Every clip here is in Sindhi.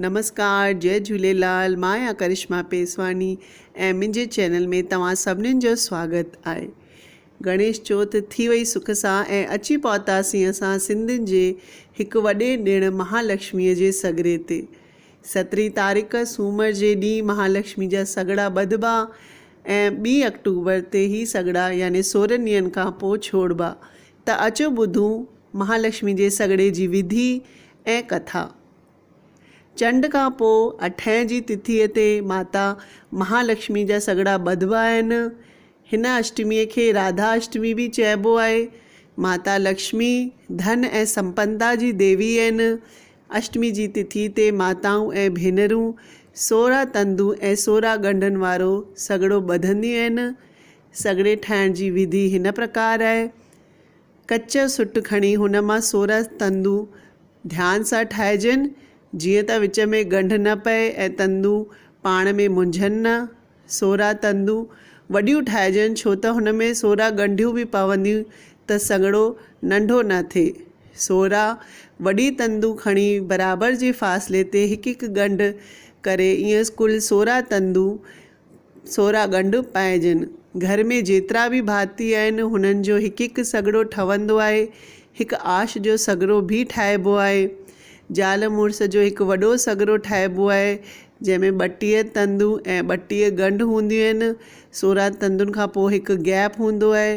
نمسڪار جئي جهوليلال مان آهيان ڪرشما پيسواني ۽ منهنجي چينل ۾ توهان سڀنين جو سواگت آهي. گڻيش چوٿ ٿي وئي سک سان ۽ اچي پهتاسين اسان سنڌين جي هڪ وڏي ڏڻ مهالڪشميء جي سڳري تي. سترهين تاريخ سومر جي ڏينهن مهالڪشمي جا سڳڙا ٻڌبا ۽ ٻي آڪٽوبر تي هي سڳڙا يعني سورهن ڏينهن کان پوء ڇوڙبا ته اچو ٻڌون مهالڪشمي جي سڳڙي جي وڌي ۽ ڪٿا. چنڊ کان پوء اٺين جي تٿيء تي ماتا مهالڪشمي جا سڳڙا ٻڌبا آهن. هن اشٽميء کي راڌا اشٽمي به چئبو آهي. ماتا لڪشمي ڌن ۽ سمپنتا جي ديوي آهن. اشٽمي جي تٿي تي ماتائون ۽ ڀينرون سورا تندون ۽ سورا ڳنڍن وارو سڳڙو ٻڌنديون آهن. سڳڙي ٺاهڻ جي وڌي هن پرڪار آهي. ڪچو سٽ کڻي هن مان 16 تندون ڌيان سان ٺاهجن، جيئن ته وچ ۾ ڳنڍ نه پئي ۽ تندون پاڻ ۾ منجهن نه. 16 تندون وڏيون ٺاهجن ڇو ته هن ۾ 16 ڳنڍيون به پونديون ته سڳڙو ننڍو نه ٿئي. 16 وڏي تندون کڻي برابر جي فاصلي تي هڪ هڪ ڳنڍ ڪري ائين ڪل 16 تندون سورا ڳنڍ پائجن. گهر ۾ جيترا به ڀاتي آهن، هنن جو هڪ هڪ سڳڙو ٺهندو آهي. هڪ آش جو سڳڙو به ٺاهبو آهي. زال مڙس جو هڪ وڏو سڳڙو ٺاهبو آهي، جنهن ۾ 32 تندون ۽ 32 ڳنڍ هونديون آهن. 16 تندن کان پوء هڪ گيپ هوندو آهي.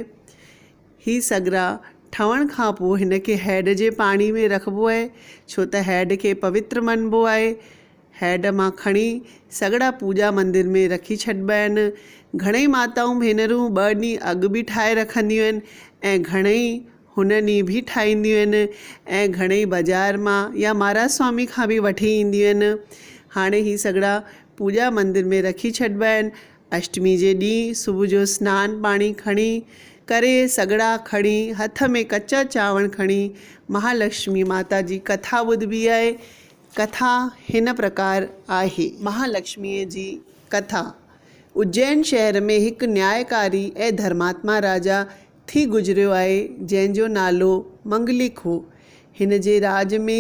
هي سڳڙا ٺهڻ کان پوء هن کي هيڊ جي پاڻي ۾ رکبو آهي، ڇو ته هيڊ کي پوتر مڃبو آهي. هيڊ مان کڻي سڳڙا پوڄا مندر ۾ رکي ڇڏبا آهن. گهڻئي ماتائون ڀينرون ٻه ڏينهن اڳ به ٺاهي رکنديون آهن ۽ گهڻئي هن ڏينهن به ٺاهينديون آهن ۽ گهڻئي بازار مان يا مهاراج سوامي کان به وٺي اينديون آهن. هاڻي هي سڳڙا پوڄا مندر ۾ رکي ڇڏبا آهن. اشٽمي جي ڏينهن صبح جو سنان پاڻي کڻي ڪري سڳڙا کڻي هٿ ۾ ڪچا چانور کڻي مهالڪشمي ماتا جي ڪٿا ٻڌبي آهي. ڪٿا هن پرڪار آهي. مهالڪشميء جي ڪٿا، اجين شهر ۾ هڪ نيائڪاري ۽ ڌرماتما راجا ٿي گذريو آهي، جنهن جو نالو منگليڪ هو. هن جي راڄ ۾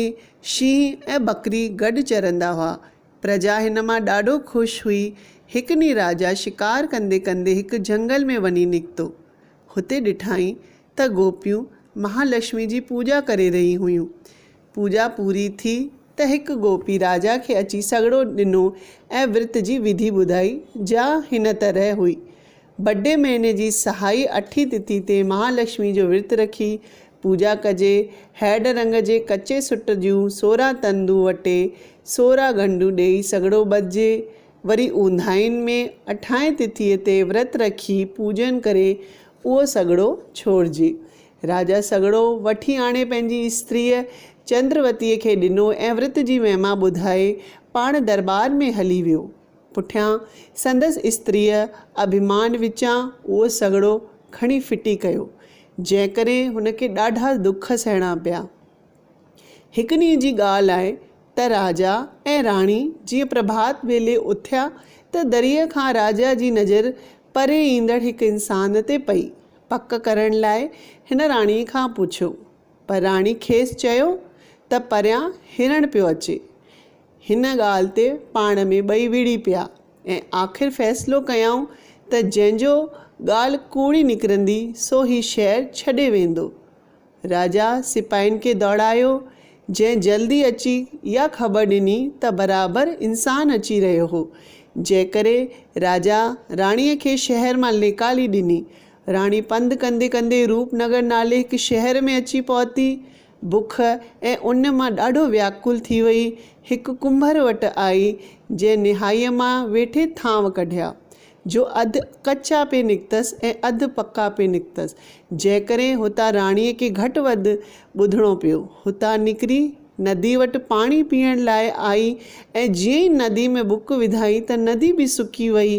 شينهن ۽ ٻڪري گڏ چرندا هئا. پرجا هن مان ڏاڍو خوش هئي. هڪ ڏينهن راجا شڪار ڪندي ڪندي هڪ جهنگل ۾ وڃي نڪتو. هتي ڏٺائين ته گوپيون مهالڪشمي جي پوڄا ڪري رهيون هيون. پوڄا پوري ٿي ته هڪ گوپي راجا کي اچي سڳڙو ڏنو ۽ ورت جي وڌي ٻڌائي، جا هن طرح هئي. بڊي مهيني جي سهائي اٺين تٿي تي مهالڪشمي جو ورت رکي پوڄا ڪجي. هيڊ رنگ جي ڪچي سٽ جون 16 تندون وٽي 16 ڳنڍون ڏيئي سڳڙو ٻڌجي. وري اونداهين ۾ اٺائين تٿيء تي ورت رکي پوڄن ڪري اهو سڳڙو ڇوڙجي. راجا سڳڙو وٺي آڻي پنهنجي استريء چندروتيء کي ڏنو ۽ ورت جي مهما ٻڌائي پاڻ درٻار ۾ هلي ويو. پٺيان سندس استريء اڀيمان وچان اهو سڳڙو کڻي ڦٽي ڪيو، جنهن ڪري هن کي ڏاڍا دک سهڻا پيا. هڪ ڏينهن جي ڳالهه آهي ته راجا ۽ راڻي جيئن پرڀات ويلي اٿيا ته دريء کان راجا جي نظر پري ايندڙ هڪ انسان تي پئي. پڪ ڪرڻ لاء هن راڻيء کان پڇيو، پر راڻي کيس چيو ته پريان هرڻ پيو اچي. هن ڳالهه تي پاڻ ۾ ٻئي وڙهي پيا ۽ آخر فيصلو ڪيائون ته جنهن جو ڳالهه ڪوڙي نڪرندي سو هي شهر ڇڏي ويندو. راجا سپاهين کي دوڙايو، جنهن جلدي اچي اها خبر ڏني ته برابر انسان اچي رهيو هو، جنهن ڪري راجا راڻيء کي شهر مان نيڪالي ڏني. راڻي پنڌ ڪندي ڪندي روپ نگر نالي هڪ شهر ۾ اچي پهتي. بک ۽ اڃ مان ڏاڍو وياڪل ٿي وئي. هڪ ڪنڀر وٽ آئي، جنهن نهائيء مان ويٺي ٿانو ڪڍيا. جو اڌ ڪچا پئي نڪتس ۽ اڌ پڪا پئي نڪتس، جنهن ڪري هتان راڻيء کي گهٽ وڌ ٻڌڻو پيو. هتان نڪري نديء وٽ پاڻي پيئڻ لاء آئي ۽ جيئن ئي نديء ۾ ٻڪ وڌائين ته ندي به سڪي وئي.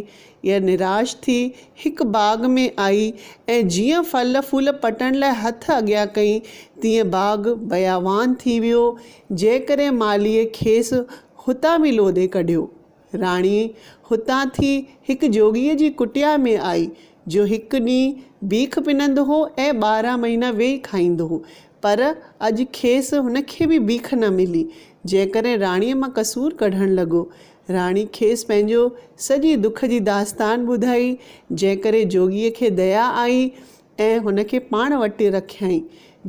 اها نراش ٿي هڪ باغ ۾ آئي ۽ جيئن ڦل ڦول پٽڻ لاء هٿ اڳيان ڪئي، تيئن باغ بياوان ٿي ويو، جنهن ڪري مالهيء کيس هتان به لوڌي ڪڍيو. راڻي هتان ٿي هڪ جوڳيء جي ڪٽيا ۾ آئي، جو هڪ ڏينهن بيک پنندو هو ۽ 12 مهينا ويهي کائيندو هو، پر اڄ کيس هن کي به بيک نه ملي، جنهن ڪري راڻيء مان قصور ڪڍڻ لڳو. راڻي کيس پنهنجو سڄي دک جي داستان ٻڌائي، جنهن ڪري جوڳيء کي ديا آئي ۽ هن کي پاڻ وٽ رکيائين.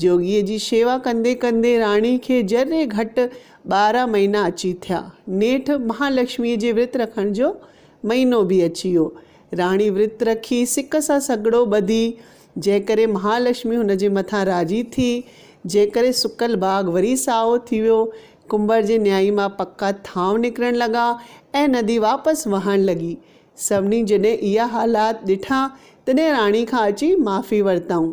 جوڳيء جي شيوا ڪندي ڪندي راڻي کي ذري گهٽ 12 مهينا اچي ٿيا. نيٺ مهالڪشميء جي ورت رکڻ جو مهينو به اچي ويو. راڻي ورت رکي سڪ سان سڳڙو ٻڌي، جنهن ڪري مهالڪشمي هن جي مٿان راضي ٿي، جنهن ڪري سڪل باغ وري سائو ٿي ويو. ڪنڀر جي نيائي مان پڪا ٿانو نڪرڻ لڳا ۽ ندي واپس وهڻ لڳي. سڀني جڏهن اها حالات ڏٺا، تڏهن راڻي کان اچي معافي ورتائون.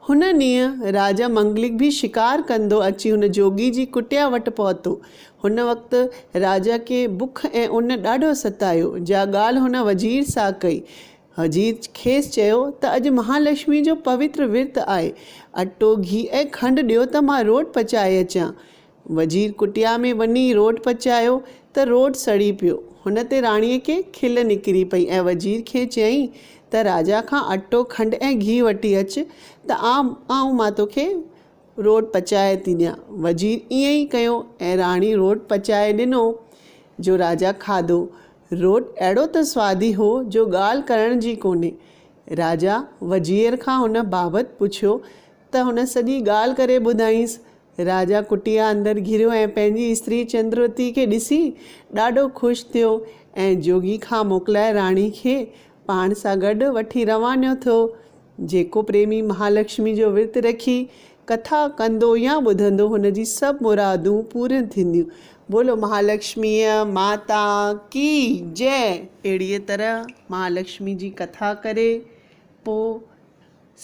هن ڏينهن راجا منگلڪ به شڪار ڪندو اچي هن جوڳي جي ڪٽيا وٽ پهتو. هن وقت راجا کي بک ۽ ان ڏاڍو ستايو، جا ڳالهه هن وزير سان ڪئي. وزير کيس چيو ته اڄ مهالڪشمي جو پوتر ورت آهي، اٽو، گهي ۽ کنڊ ڏيو ته مان روٽ پچائي اچان. وزير ڪٽيا ۾ وڃي روٽ پچايو ته روٽ سڙي پيو. هن تي راڻيء کي کل نڪري پئي ۽ وزير کي چيائين ته راجا کان اٽو، کنڊ ۽ گيهه وٺي اچ ته آئون مان توکي روٽ پچائي ٿي ڏيان. وزير ائين ئي ڪيو ۽ راڻي روٽ پچائي ڏنو جو راجا کاڌو. روٽ اهڙو ته سوادي هو جو ڳالهه ڪرڻ جي ڪونهي. راجا وزير کان هن بابت پڇيو ته هن سڄي ڳالهه ڪري ٻڌائينس. راجا ڪٽيا اندر گهريو ۽ پنهنجي استري چندروتي کي ڏسي ڏاڍو خوش ٿيو ۽ جوڳي کان موڪلائي راڻي کي پاڻ سان گڏ وٺي روانو ٿيو. جيڪو پريمي مهالڪشمي جو ورت رکي ڪٿا ڪندو يا ٻڌندو هن جي سڀ مرادون پوريون ٿينديون. بولو مهالڪشميء ماتا ڪي جئه. اهڙيء طرح مهالڪشمي جي ڪٿا ڪري پوء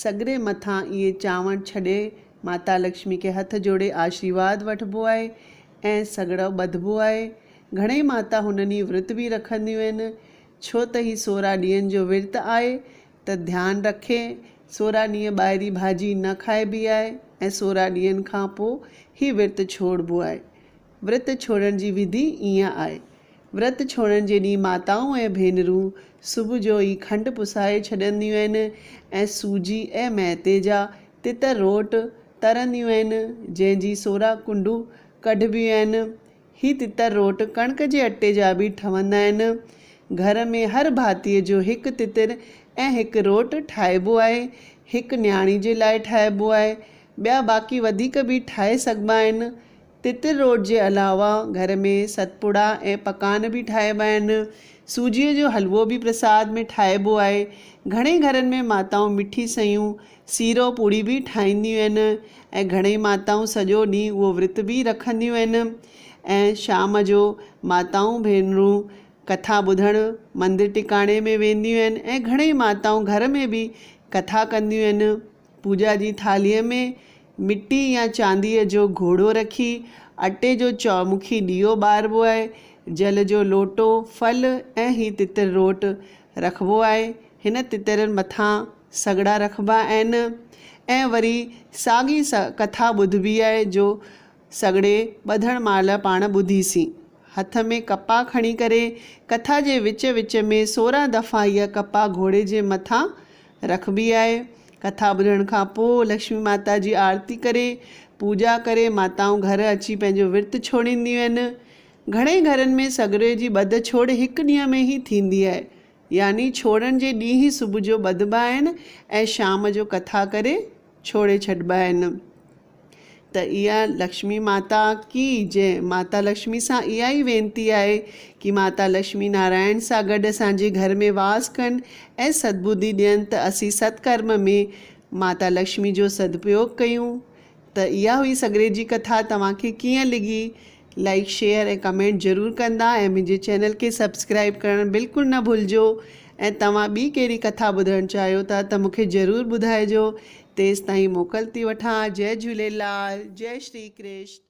سڳڙي مٿان اهي چانور ڇڏي ماتا لڪشمي کي هٿ جوڙي آشيرواد وٺبو آهي ۽ سڳڙو ٻڌبو آهي. گهڻئي ماتا هن ڏينهن ورت به رکنديون آهن. ڇو ته هي 16 ڏينهن جو ورت آهي ته ڌيان رکي 16 ڏينهن ٻاهري ڀاڄي نه کائبي آهي ۽ 16 ڏينهن کان پوء هي ورت ڇوڙبو آهي. ورت ڇوڙڻ جي وڌي ائين آهي. ورت ڇوڙڻ جي ڏينهن ماتائون ۽ ڀينرون صبح جو ئي کنڊ پسائي ڇڏنديون آهن ۽ سوجي ۽ ميتي جا تتر روٽ ترنديون آهن، جنهن جي 16 ڪنڊون ڪڍبيون آهن. هي تتر روٽ ڪڻڪ جي اٽي جا به ٺهندا آهن. گهر ۾ هر ڀاتيء جو هڪ تتر ۽ هڪ روٽ ٺاهبو آهي. هڪ نياڻي جي لاء ٺاهبو آهي. ٻيا باقي وڌيڪ به ٺاهي سگهبا آهن. تتر روٽ جي علاوه گهر ۾ ستپڙا ۽ پڪان به ٺاهبا آهن. سوجيء جو حلوو به پرساد ۾ ٺاهبو آهي. گهڻي گهرن ۾ ماتائون مٺي سيون، سيرو پوڙي به ٺاهينديون آهن ۽ گهڻي ماتائون سڄو ڏينهن اهو ورت به رکنديون آهن ۽ شام جو ماتائون ڀينرون ڪٿا ٻڌڻ مندر ٽڪاڻي ۾ وينديون آهن ۽ گهڻي ماتائون گهر ۾ به ڪٿا ڪنديون آهن. پوڄا جي ٿالهيء ۾ مٽي يا چانديء جو گهوڙو رکي، اٽي جو چؤمکي ڏيئو ٻاربو آهي. جل جو لوٽو، ڦل ۽ هي تتر روٽ رکبو آهي. هن تترن مٿان سڳڙا رکبا آهن ۽ وري ساڳي ڪٿا ٻڌبي آهي جو سڳڙي ٻڌڻ مهل پاڻ ٻڌيسين. هٿ ۾ ڪپا کڻي ڪري ڪٿا جي وچ وچ ۾ 16 دفعا اها ڪپا گهوڙي جي مٿان رکبي آهي. ڪٿا ٻڌڻ کان پوء لڪشمي ماتا جي آرتي ڪري، پوڄا ڪري ماتائون گهر اچي پنهنجو ورت ڇوڙينديون آهن. گهڻي گهرن ۾ سڳڙي جي ٻڌ ڇوڙ هڪ ڏينهن ۾ ئي ٿيندي آهي. يعني ڇوڙڻ جي ڏينهن ئي صبح جو ٻڌبا آهن ۽ شام جو ڪٿا ڪري ڇوڙي ڇڏبا آهن. ته اها لڪشمي ماتا ڪي جئه. ماتا لڪشمي سان اها ئي وينتي آهي ڪي ماتا لڪشمي نارائڻ سان گڏ اسان جي گهر ۾ واس ڪن ۽ سدبڌي ڏين ته اسين ستڪرم ۾ ماتا لڪشمي جو سدپيوگ ڪيون. ته اها هئي سڳڙي جي ڪٿا توهان کي ڪيئن لڳي لائيڪ شيئر ۽ ڪمينٽ ضرور ڪندا ۽ منهنجي چينل کي سبسڪرائيب ڪرڻ بلڪل نه ڀلجو ۽ توهان ٻي ڪهڙي ڪٿا ٻڌڻ چاهيو ٿا ته مونکي ضرور ٻڌائجو تيستائين موڪل ٿي وٺان جئي جهوليلال جئي شري ڪرشن.